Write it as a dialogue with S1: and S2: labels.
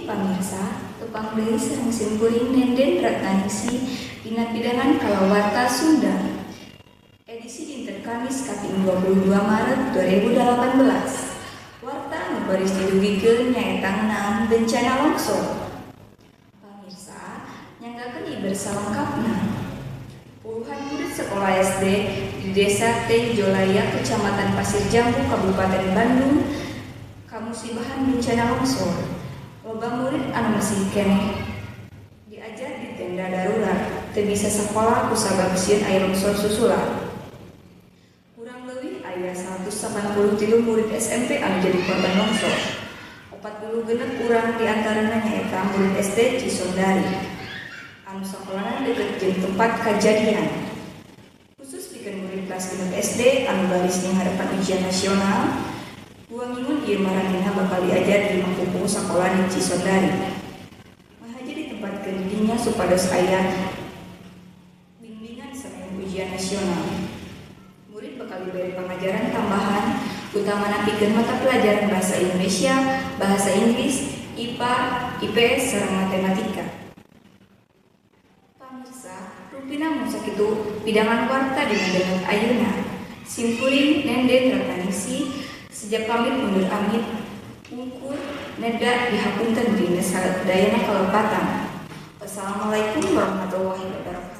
S1: Pamirsa, tepang deui sareng simkuring Nenden Ratnanisi dina pidangan Kalawarta Sunda. Edisi dinten Kamis kaping 22 Maret 2018. Warta nu baris didugikeun nyaeta ngeunaan bencana longsor. Pamirsa, nyanggakeun iber salengkapna. Puluhan murid sekolah SD di Desa Tenjolaya, Kecamatan Pasir Jambu, Kabupaten Bandung, kamusibahan bencana longsor. Loba murid anu masih keneh diajar di tenda darurat, teu bisa sakola kusabab sieun aya longsor susulan. Kurang leuwih aya 183 murid SMP anu jadi korban longsor. 46 urang di antarana nyaeta murid SD Cisondari anu sakolana deukeut jeung tempat kajadian. Khusus pikeun murid kelas 6 SD anu baris nyanghareupan ujian nasional, 2 mingguan ieu maranehna bakal diajar di imah sakola di Cisondari. Ngahaja ditempatkeun di dinya supados aya bimbingan samemeh ujian nasional. Murid bakal diberi pangajaran tambahan, utamana pikeun mata pelajaran Bahasa Indonesia, Bahasa Inggris, IPA, IPS, sareng matematika. Pamirsa, rupina mung sakitu pidangan warta dina dinten ayeuna. Simkuring Nenden Ratnanisi seja pamit undur amit pungkur neda dihapunten dina sadayana kalepatan. Wassalamualaikum warahmatullahi wabarakatuh.